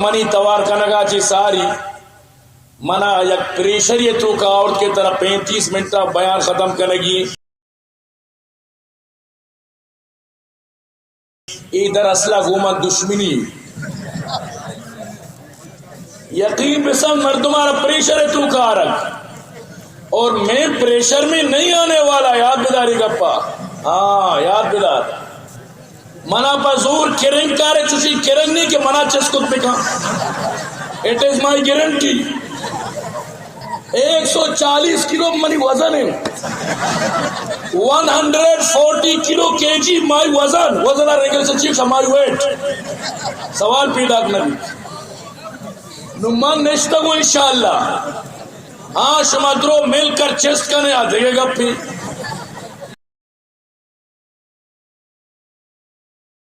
منی توار کنگا چہ ساری منا یک پریشرے توکا آورت کہ ترا پینتیس منٹ بیان ختم کنگی۔ اے در اصلا گوں من دشمنی۔ یقین بسن مردمارا پریشر توکا آرگ۔ اور میں پریشر میں نہیں آنے والا، یاد بداری گپا۔ ہاں، یاد بدار۔ منا پہ زور کرنگ کارے، چوشی کرنگ نہیں کہ منا چست کت بکن۔ It is my guarantee. ایک سو چالیس کلو منی وزن ہے۔ ون ہنڈریڈ فورٹی کلو کے جی مائی وزن، وزن آر انگلش چیف مائی ویٹ۔ سوال پیدا نہ بیت۔ نو من نشتگوں انشاءاللہ۔ ہاں، شما درو مل کر چست کنے، آ دگہ گپی۔